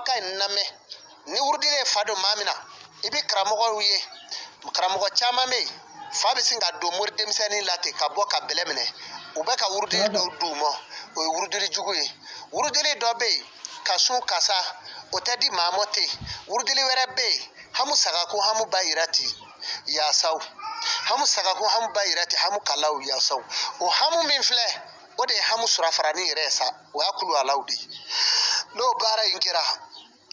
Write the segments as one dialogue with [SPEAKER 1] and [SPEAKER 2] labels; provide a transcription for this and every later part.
[SPEAKER 1] kumakan in lamɛn. Ni wurudili ye fa don maa min na, i bɛ karamɔgɔw ye, karamɔgɔ caman bɛ yen, fa bɛ sin ka don mori denmisɛnnin la ten ka bɔ ka bɛlɛ minɛ. U bɛ ka wurudili dɔw d'u ma, o ye wurudili jugu ye. Wurudili dɔ bɛ yen ka sun kasa, o tɛ di maa ma ten. Wurudili wɛrɛ bɛ yen, hamu sagako hamu ba yira ti yasaw, hamu sagako hamu ba yira ti hamu kalaw yasaw. O hamu min filɛ, o de ye hamu surafarani yɛrɛ ye sa, o y'a kulu alaw de ye. N'o baara in kɛra,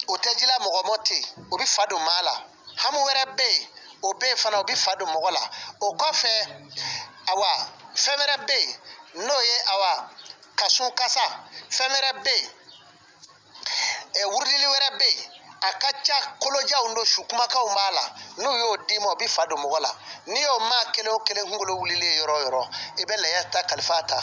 [SPEAKER 1] o tɛ jila mɔgɔ mɔ ten, o bɛ fa don maa la. Hamu wɛrɛ bɛ yen, o bɛ yen fana, o bɛ fa don mɔgɔ la. O kɔfɛ, awa, fɛn wɛrɛ bɛ yen, n'o ye awa kasun kasa. Fɛn wɛrɛ bɛ yen, wurudili wɛrɛ bɛ yen, a ka ca, kolojanw don, su kumakanw b'a la. N'u y'o d'i ma, o bɛ fa don mɔgɔ la. N'i y'o maa kelen o kelen kunkolo wulilen yɔrɔ o yɔrɔ, i bɛ laya ta kalifa ta,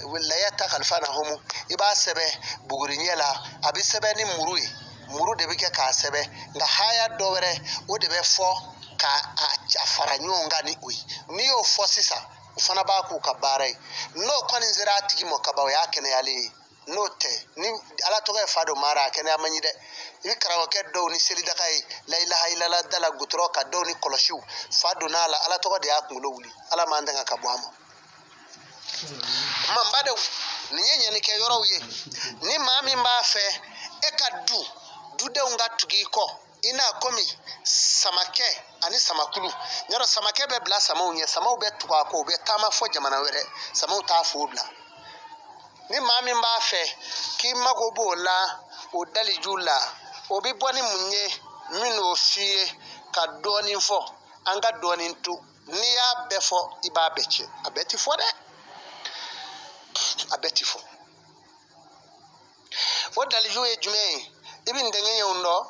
[SPEAKER 1] laya ta kalifa na homu, i b'a sɛbɛn buguri ɲɛ la. A bɛ sɛbɛn ni muru ye, muru de bɛ kɛ k'a sɛbɛn. Nka haya dɔ wɛrɛ, o de bɛ fɔ ka a fara ɲɔgɔn kan ni o ye. N'i y'o fɔ sisan, o fana b'a k'u ka baara ye. N'o kɔni sera a tigi ma kaban, o y'a kɛnɛyalen ye. N'o tɛ, ni Ala tɔgɔ ye fa don mara, a kɛnɛya man ɲi dɛ. I bɛ karamɔgɔkɛ dɔw ni selidaga ye, la ilaha illallah da la, gutɔrɔ ka dɔw ni kɔlɔsiw, fa donna a la, Ala tɔgɔ de y'a kunkolo wuli. Ala m'an danga ka bɔ a ma. Kuma n badenw, nin ye ɲɛnikɛ yɔrɔw ye. Ni maa min b'a fɛ e ka du, dudenw ka tugu i kɔ, i n'a komi samakɛ ani samakulu. Yɔrɔ samakɛ bɛ bila samaw ɲɛ, samaw bɛ tugu a kɔ, u bɛ taama fɔ jamana wɛrɛ, samaw t'a fo bila. Ni maa min b'a fɛ k'i mago b'o la, o daliju la, o bɛ bɔ ni mun ye? N bɛn'o f'i ye ka dɔɔnin fɔ, an ka dɔɔnin to. N'i y'a bɛɛ fɔ, i b'a bɛɛ tiɲɛ. A bɛɛ ti fɔ dɛ, a bɛɛ ti fɔ. O daliju ye jumɛn ye? I bɛ ntɛŋɛɲɛw dɔn,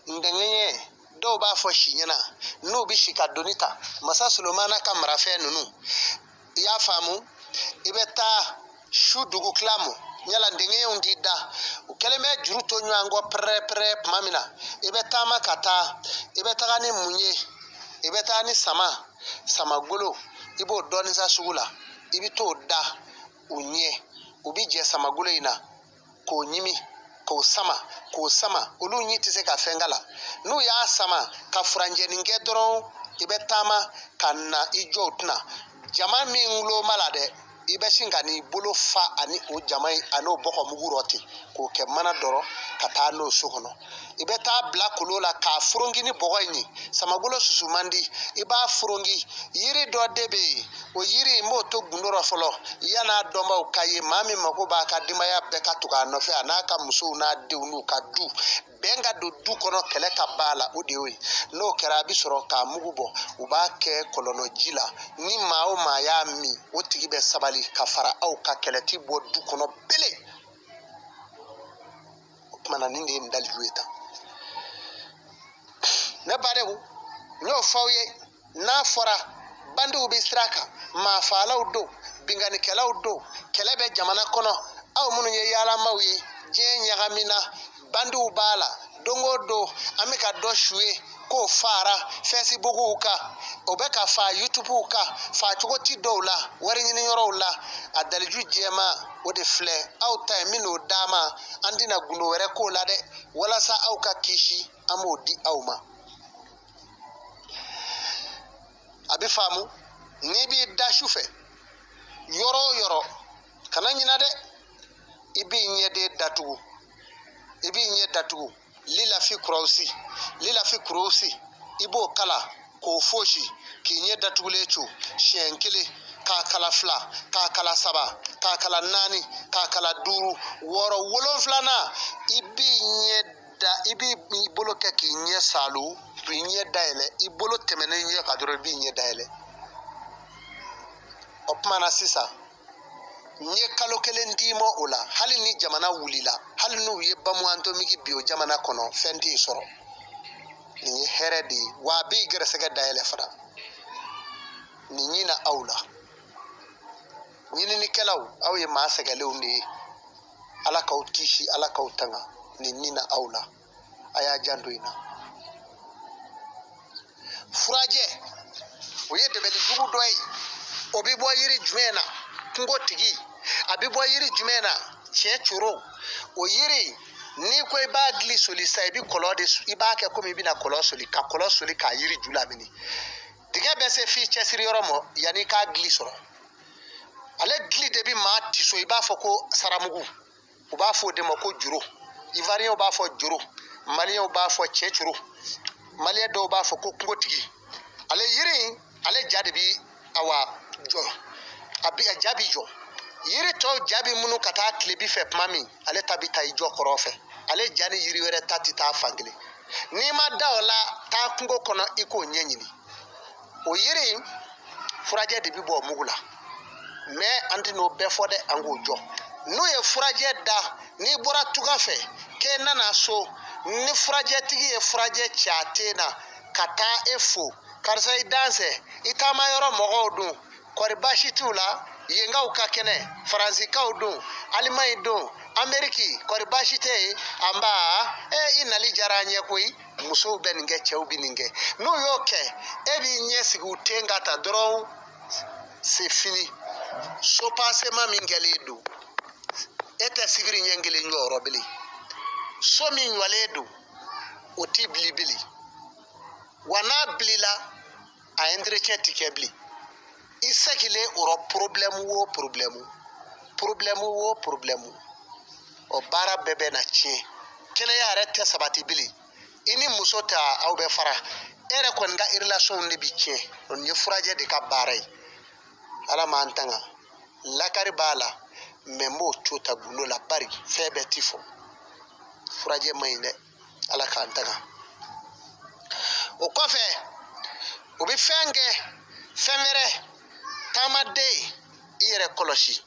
[SPEAKER 1] ntɛŋɛɲɛ dɔw b'a fɔ si ɲɛna, n'u bɛ si ka doni ta, masa Solomana ka marafɛn ninnu, i y'a faamu? I bɛ taa su dugu tila mɔ, yala ntɛŋɛɲɛw t'i da, u kɛlen bɛ juru to ɲɔgɔn kɔ pɛrɛ-pɛrɛ tuma min na, i bɛ taama ka taa, i bɛ taga ni mun ye? I bɛ taa ni sama, samagolo, i b'o dɔɔnin sa sugu la, i bɛ t'o da u ɲɛ, u bɛ jɛ samagolo in na k'o ɲimi, k'o sama, k'o sama. Olu ɲi tɛ se ka fɛn k'a la. N'u y'a sama ka furanjɛnin kɛ dɔrɔn, i bɛ taama ka na i jɔ o tɛna jama min wuloma la dɛ, i bɛ sin ka n'i bolo fa ani o jama in ani o bɔgɔ mugu rɔ ten, k'o kɛ mana dɔrɔn ka taa n'o so kɔnɔ. I bɛ taa bila kolon la k'a furonki ni bɔgɔ in ye. Samagolo susu man di, i b'a furonki. Yiri dɔ de bɛ yen, o yiri in b'o to gundo rɔ fɔlɔ, yan'a dɔnbaw ka ye. Maa min mako b'a ka denbaya bɛɛ ka tugu a nɔfɛ, a n'a ka musow n'a denw n'u ka du bɛn ka don du kɔnɔ, kɛlɛ ka ban a la, o de y'o ye. N'o kɛra, a bɛ sɔrɔ k'a mugu bɔ, u b'a kɛ kɔlɔnɔ ji la. Ni maa o maa y'a min, o tigi bɛ sabali ka fara aw ka, kɛlɛ ti bɔ du kɔnɔ bele. O tuma na, nin de ye nin daliju ye tan. Ne badenw, n y'o fɔ aw ye, n'a fɔra bandiw bɛ sira kan, maafaalaw don, binkannikɛlaw don, kɛlɛ bɛ jamana kɔnɔ, aw minnu ye yaalamaw ye, diɲɛ ɲagamina, bandiw b'a la. Don o don an bɛ ka dɔ su ye k'o fara Facebook kan, o bɛ ka fa YouTube kan, fa cogo ti dɔw la, wari ɲini yɔrɔw la. A daliju jɛman o de filɛ aw ta ye, min n'o d'a ma, an tɛna gundo wɛrɛ k'o la dɛ, walasa aw ka kisi, an b'o di aw ma. A bɛ faamu. N'i b'i da su fɛ yɔrɔ o yɔrɔ, kana ɲina dɛ, i b'i ɲɛden datugu, i b'i ɲɛ datugu. Lilafi kurawusi, lilafi kurawusi, i b'o kala k'o fosi k'i ɲɛ datugulen co siɲɛ kelen, k'a kala fila, k'a kala saba, k'a kala naani, k'a kala duuru, wɔɔrɔ, wolonfilanan, i b'i ɲɛ da, i b'i bolo kɛ k'i ɲɛ salo, k'i ɲɛ dayɛlɛ, i bolo tɛmɛnen ɲɛ kan dɔrɔn, i b'i ɲɛ dayɛlɛ. O tuma na sisan, n ye kalo kelen d'i ma o la. Hali ni jamana wulila, hali n'u ye bamu atomiki bi o jamana kɔnɔ, fɛn t'i sɔrɔ. Nin ye hɛrɛ de ye, wa a b'i gɛrɛsɛgɛ dayɛlɛ fana. Nin ɲina aw la, ɲininikɛlaw, aw ye maa sɛgɛnlenw de ye. Ala k'aw kisi, Ala k'aw tanga. Nin ɲina aw la, a y'a janto in na. Furajɛ, o ye dɛbɛli jugu dɔ ye. O bɛ bɔ yiri jumɛn na? Kungo tigi, a bɛ bɔ yiri jumɛn na? Tiɲɛ coro, o yiri N'i ko i b'a gili soli sisan, i bɛ kɔlɔn de, i b'a kɛ komi i bɛna kɔlɔn soli, ka kɔlɔn soli k'a yiri ju lamini. Dingɛ bɛ se f'i cɛsiri yɔrɔ ma yanni i k'a gili sɔrɔ. Ale gili de bɛ maa tiso, i b'a fɔ ko saramugu, u b'a fɔ o de ma ko juru. Ivoiriyɛnw b'a fɔ juru, maliyɛnw b'a fɔ cɛcuru, maliyɛn dɔw b'a fɔ ko kungotigi. Ale yiri in, ale ja de bi awa jɔ, a bi a ja bi jɔ. Yiri tɔw ja bi minnu ka taa tilebi fɛ tuma min, ale ta bi taa i jɔ kɔrɔn fɛ. Ale ja ni yiri wɛrɛ ta ti taa fan kelen. N'i ma da o la, taa kungo kɔnɔ i k'o ɲɛɲini. O yiri in furajɛ de bi bɔ o mugu la, mɛ an tɛ n'o bɛɛ fɔ dɛ, an k'o jɔ. N'u ye furajɛ da, n'i bɔra tuga fɛ k'e nana so, ni furajɛtigi ye furajɛ ci a ten na ka taa e fo, karisa i dansɛ, i taama yɔrɔ mɔgɔw dun, kɔri baasi t'u la, yenkaw ka kɛnɛ, faransikaw dun, alimaɲi dun, ameriki, kɔri baasi tɛ yen, anba, i nali diyara an ye koyi. Musow bɛ nin kɛ, cɛw bɛ nin kɛ. N'u y'o kɛ, e b'i ɲɛ sigi u ten ka ta dɔrɔn, c'est fini. Sopasema min kɛlen don, e tɛ sibiri ɲɛ kelen jɔyɔrɔ bilen. So min jɔlen don, o ti bili bilen. Wa n'a bilila, a entretien ti kɛ bilen. I segilen o rɔ, problème wo problème, problème wo problème, o baara bɛɛ bɛ na tiɲɛ. Kɛnɛya yɛrɛ tɛ sabati bilen. I ni muso ta, aw bɛ fara, e yɛrɛ kɔni ka relation de bi tiɲɛ. O nin ye furajɛ de ka baara ye. Ala m'an tanga, lakari b'a la, mɛ n b'o to ta gundo la, bari fɛn bɛɛ ti fɔ. Furajɛ man ɲi dɛ, Ala k'an tanga. O kɔfɛ, u bɛ fɛn kɛ, fɛn wɛrɛ, taamaden i yɛrɛ kɔlɔsi.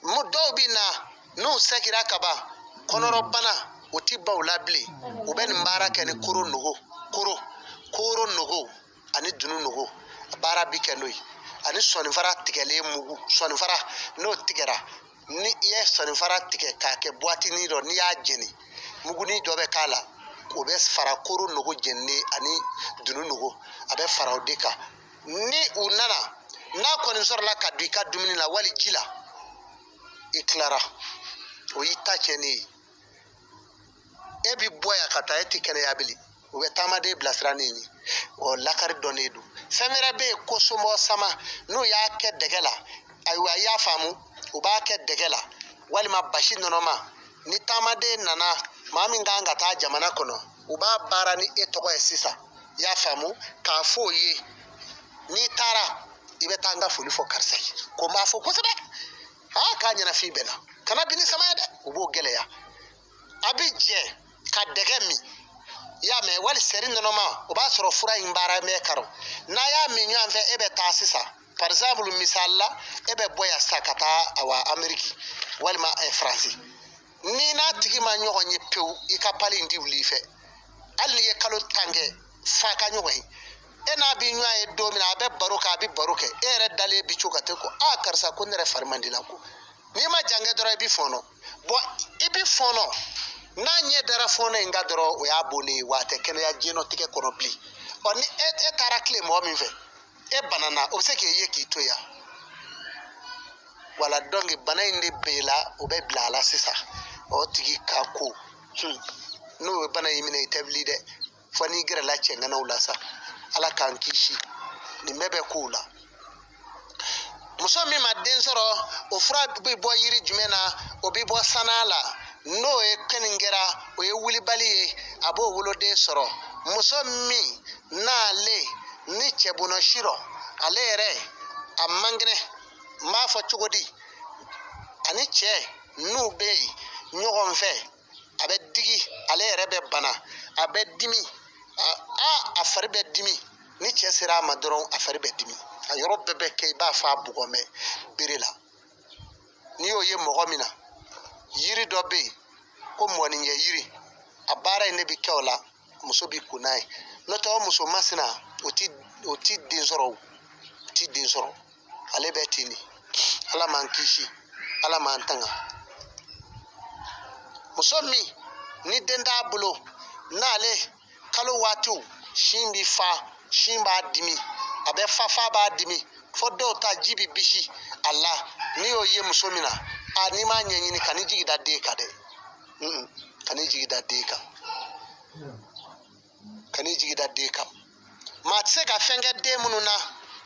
[SPEAKER 1] Dɔw bɛ na n'u sɛgira ka ban, kɔnɔrɔbana o ti ban u la bilen. U bɛ nin baara kɛ ni koro nogo, koro, koro nogo ani dunu nogo, baara bi kɛ n'o ye. Ani sɔninfara tigɛlen mugu, sɔninfara n'o tigɛra, ni i ye sɔninfara tigɛ k'a kɛ buwatinin dɔ, n'i y'a jeni, mugunin dɔ bɛ k'a la, o bɛ fara koro nogo jeninen ani dunu nogo, a bɛ fara o de kan. Ni u nana, n'a kɔni sɔrɔla ka don i ka dumuni la wali ji la, i tilara, o y'i ta tiɲɛnen ye. E bi bɔ yan ka taa, e ti kɛnɛya bilen. U bɛ taamaden bilasira ni nin ye. Ɔ lakari dɔnnen don. Fɛn wɛrɛ bɛ yen ko somɔgɔ sama, n'u y'a kɛ dɛgɛ la, ayiwa i y'a faamu, u b'a kɛ dɛgɛ la walima basi nɔnɔma. Ni taamaden nana, maa min kan ka taa jamana kɔnɔ, u b'a baara ni e tɔgɔ ye sisan, i y'a faamu, k'a fɔ o ye, n'i taara i bɛ taa n ka foli fɔ karisa ye, ko n b'a fɔ kosɛbɛ, aa k'a ɲɛnafin bɛ na, kana bin ni sama ye dɛ, u b'o gɛlɛya. A bɛ jɛ ka dɛgɛ min, i y'a mɛn, wali sɛri nɔnɔma, o b'a sɔrɔ fura in baara mɛn karɔ. N'a y'a min ɲɔgɔn fɛ, e bɛ taa sisan, par exemple misali la, e bɛ bɔ yan sisan ka taa awa Ameriki walima Faransi. N'i n'a tigi ma ɲɔgɔn ye pewu, i ka pali in ti wuli i fɛ. Hali n'i ye kalo 10 kɛ, f'a ka ɲɔgɔn ye. E n'a bi ɲɔgɔn ye don min na, a bɛ baro kɛ, a bɛ baro kɛ, e yɛrɛ dalen bi co ka te ko, aa karisa ko ne yɛrɛ fari man di la ko. N'i ma jan kɛ dɔrɔn, i bi fɔɔnɔ. Bɔn i bi fɔɔnɔ, n'a ɲɛ dara fɔɔnɔ in kan dɔrɔn, o y'a bonnen ye, wa a tɛ kɛnɛya diɲɛlatigɛ kɔnɔ bilen. Ɔ ni e taara tile mɔgɔ min fɛ, e banana, o bɛ se k'e ye k'i to yan. Wala donc bana in de b'e la, o bɛ bila a la sisan. O tigi ka ko, n'o ye bana in minɛ, i tɛ wuli dɛ, fo n'i gɛrɛla cɛŋanaw la sa. Ala k'an kisi nin bɛɛ bɛ kow la. Muso min ma den sɔrɔ, o fura bɛ bɔ yiri jumɛn na? O bɛ bɔ sana la. N'o ye kɛnin kɛra, o ye wulibali ye, a b'o woloden sɔrɔ. Muso min n'ale ni cɛbɔnɔ si rɔ, ale yɛrɛ a man kɛnɛ, n b'a fɔ cogo di, ani cɛ n'u bɛ yen ɲɔgɔn fɛ, a bɛ digi, ale yɛrɛ bɛ bana, a bɛ dimi, a fari bɛ dimi. Ni cɛ sera a ma dɔrɔn, a fari bɛ dimi, a yɔrɔ bɛɛ bɛ kɛ i b'a fɔ a bugɔ mɛ bere la. N'i y'o ye mɔgɔ min na, yiri dɔ bɛ yen ko mɔninkɛ yiri, a baara in de bɛ kɛ o la, muso b'i ko n'a ye. N'o tɛ o muso masina, o ti den sɔrɔ, o ti den sɔrɔ, ale bɛ ten de. Ala m'an kisi, Ala m'an tanga. Muso min ni den t'a bolo, n'ale kalo waatiw sin bi fa, sin b'a dimi, a bɛ fa, fa b'a dimi, fo dɔw ta ji bi bisi a la. N'i y'o ye muso min na, a n'i m'a ɲɛɲini, ka n'i jigi da den kan dɛ. Kan'i jigi da den kan, kan'i jigi da den kan. Maa tɛ se ka fɛn kɛ den minnu na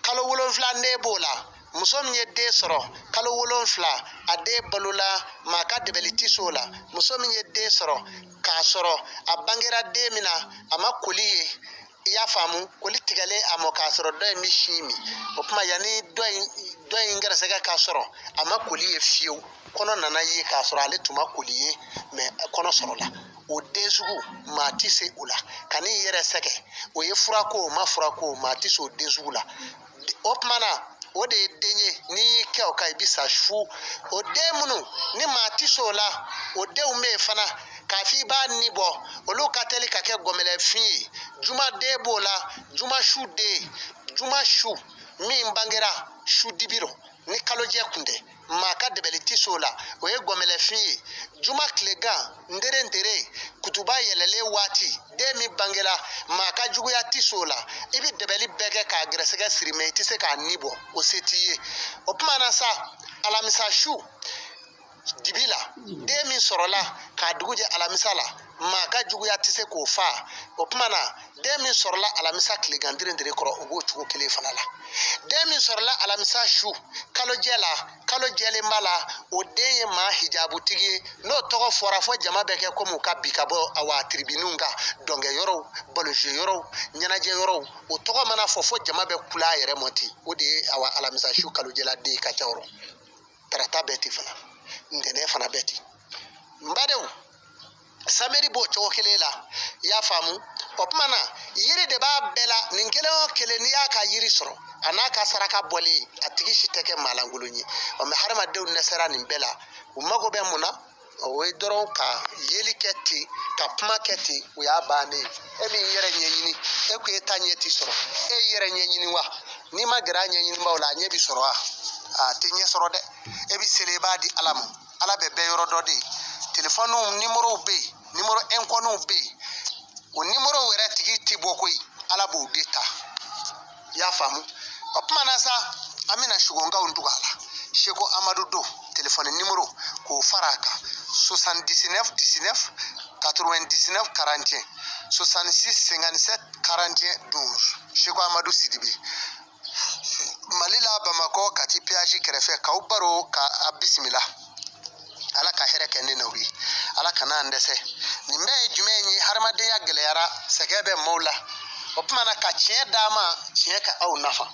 [SPEAKER 1] kalo 7 den b'o la. Muso min ye den sɔrɔ kalo 7 a den balola, maa ka dɛbɛli tɛ s'o la. Muso min ye den sɔrɔ k'a sɔrɔ a bangera den min na a ma koli ye, i y'a faamu, koli tigɛlen a mɔ k'a sɔrɔ dɔ in bɛ sin min, o tuma yanni dɔ in gɛrɛsɛgɛ k'a sɔrɔ a ma koli ye fiyewu, kɔnɔ nana ye k'a sɔrɔ ale tun ma koli ye, mɛ kɔnɔ sɔrɔla. O den sugu maa tɛ se o la. Kan'i yɛrɛ sɛgɛn, o ye furako o ma furako, maa tɛ se o den sugu la. O tuma na o de ye den ye, n'i y'i kɛ o kan i bɛ sa fu. O den minnu ni maa tɛ se o la, o denw bɛ yen fana k'a fɔ i b'a ni bɔ, olu ka teli ka kɛ gɔmɛlɛfin ye. Juma den b'o la, juma su den, juma su min bangera su dibi rɔ ni kalojɛ kun tɛ, maa ka dɛbɛli tɛ s'o la, o ye gɔmɛlɛfin ye. Juma tilegan ntere ntere kutuba yɛlɛlen waati, den min bangera maa ka juguya tɛ s'o la, i bɛ dɛbɛli bɛɛ kɛ k'a gɛrɛsɛgɛ siri mɛ i tɛ se k'a ni bɔ, o se t'i ye. O tuma na sa, alamisa su dibi la, den min sɔrɔla k'a dugu jɛ alamisa la, maa ka juguya tɛ se k'o fa. O tuma na den min sɔrɔla alamisa tilegan ntere kɔrɔ, o b'o cogo kelen fana la. Den min sɔrɔla alamisa su kalojɛ la, kalo jɛlenba la, o den ye maa hijabutigi ye. N'o tɔgɔ fɔra fɔ jama bɛ kɛ komi u ka bi ka bɔ awa tiribiniw kan, dɔnkɛ yɔrɔw, baloze yɔrɔw, ɲɛnajɛ yɔrɔw, o tɔgɔ mana fɔ fɔ jama bɛ kula a yɛrɛ mɔ ten. O de ye awa alamisa su kalojɛla den ka ca yɔrɔ. Tarata bɛɛ ten fana, ntɛnɛn fana bɛɛ ten. N badenw, samedi b'o cogo kelen la, i y'a faamu. O tuma na yiri de b'a bɛɛ la. Nin kelen o kelen n'i y'a ka yiri sɔrɔ a n'a ka saraka bɔlen, a tigi si tɛ kɛ maalankolon ye. Ɔ mɛ hadamadenw dɛsɛra nin bɛɛ la, u mago bɛ mun na? O ye dɔrɔn ka yeli kɛ ten, ka kuma kɛ ten, o y'a bannen ye. E b'i yɛrɛ ɲɛɲini, e ko e ta ɲɛ ti sɔrɔ, e yɛrɛ ɲɛɲini wa? N'i ma gɛrɛ a ɲɛɲinibaw la, a ɲɛ bi sɔrɔ wa? A tɛ ɲɛ sɔrɔ dɛ. E bi seli, i b'a di Ala ma. Ala bɛ bɛɛ yɔrɔ dɔ de ye. Telefɔniw nimorow bɛ yen, nimoro inconnuw bɛ yen, o nimorow yɛrɛ tigi ti bɔ koyi, Ala b'o de ta. I y'a faamu? O tuma na sa, an bɛna sugonkaw tugu a la. Seko Amadu do telefɔni nimoro k'o fara a kan: 79 19 99 41, 66 57 41 12. Seko Amadu Sidibe, Mali la, Bamakɔ, Kati péage kɛrɛfɛ. K'aw baro ka a bisimila. Ala ka hɛrɛ kɛ ne n'aw ye, Ala kana an dɛsɛ. Nin bɛɛ ye jumɛn ye? Hadamadenya gɛlɛyara, sɛgɛn bɛ maaw la. O tuma na ka tiɲɛ d'a ma, tiɲɛ ka aw nafa.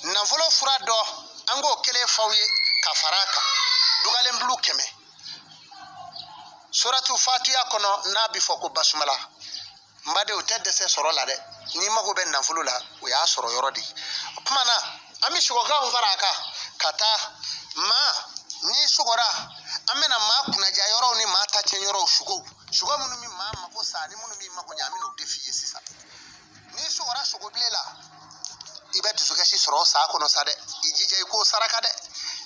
[SPEAKER 1] Nafolo fura dɔ, an k'o kelen f'aw ye ka fara a kan. Dugalen bulu 100, suratu fatiya kɔnɔ n'a bɛ fɔ ko basumala. N badenw, o tɛ dɛsɛ sɔrɔ la dɛ. N'i mago bɛ nafolo la, o y'a sɔrɔ yɔrɔ de ye. O tuma na an bɛ sogokanw fara a kan ka taa maa n'i sogora, an bɛna maa kunnaja yɔrɔw ni maa ta tiɲɛ yɔrɔw, sogow, sogo minnu bɛ maa mako sa ani minnu b'i mako ɲɛ, an bɛn'o de f'i ye sisan. N'i sogora sogobilen la, i bɛ dusukasi sɔrɔ sa kɔnɔ sa dɛ, i jija i k'o saraka dɛ.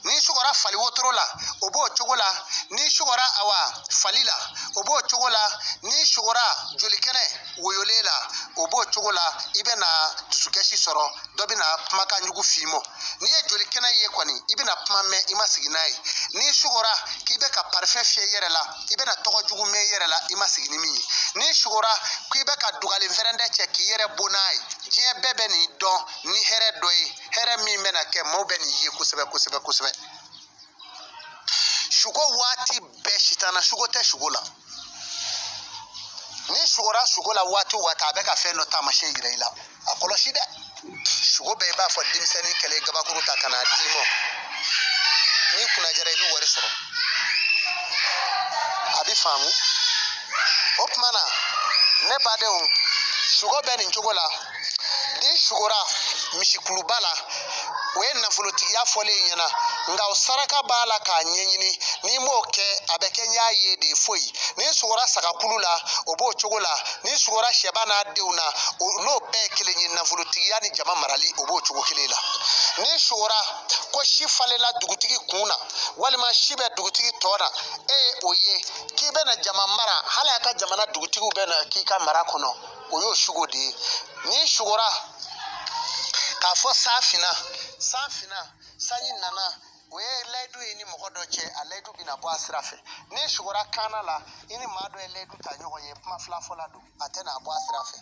[SPEAKER 1] N'i sogora fali wotoro la, o b'o cogo la. N'i sogora awa fali la, o b'o cogo la. N'i sogora jolikɛnɛ woyolen la, o b'o cogo la. I bɛna dusukasi sɔrɔ, dɔ bɛna kumakan jugu f'i ma. N'i ye jolikɛnɛ ye kɔni, i bɛna kuma mɛn i ma sigi n'a ye. N'i sogora k'i bɛ ka parifɛn fiyɛ i yɛrɛ la, i bɛna tɔgɔ jugu mɛn i yɛrɛ la, i ma sigi ni min ye. N'i sogora k'i bɛ ka dugalen fɛrɛntɛ cɛ k'i yɛrɛ bon n'a ye, diɲɛ bɛɛ bɛ nin dɔn ni hɛrɛ dɔ ye, hɛrɛ min bɛna kɛ maaw bɛ nin ye kosɛbɛ kosɛbɛ kosɛbɛ. Sugo waati bɛɛ sitana sugo tɛ sugo la. Ni sugora sugo la waati o waati, a bɛ ka fɛn dɔ taamasiyɛn yira i la, a kɔlɔsi dɛ. Sugo bɛɛ i b'a fɔ denmisɛnnin kɛlɛ gabakuru ta ka n'a d'i ma, n'i kunna jara i bɛ wari sɔrɔ, a bɛ faamu. O tuma na ne badenw, sugo bɛ nin cogo la. Ni sugora misikuluba la, o ye nafolotigiya fɔlen ɲɛna, nka o saraka b'a la k'a ɲɛɲini. N'i m'o kɛ, a bɛ kɛ n y'a ye de foyi. N'i sugora sagakulu la, o b'o cogo la. N'i sugora sɛba n'a denw na, n'o bɛɛ ye kelen ye. Nafolotigiya ni jama marali, o b'o cogo kelen la. N'i sugora ko si falenna dugutigi kun na, walima si bɛ dugutigi tɔ na, e ye o ye k'i bɛna jama mara, hali a ka jamana dugutigiw bɛ na k'i ka mara kɔnɔ, o y'o sugo de ye. N'i sugora k'a fɔ san finna, san finna, sanji nana, O ye layidu ye ni mɔgɔ dɔ cɛ, a layidu bɛna bɔ a sira fɛ. N'e sugora kaana la, i ni maa dɔ ye layidu ta ɲɔgɔn ye, kuma fila fɔla don, a tɛna bɔ a sira fɛ.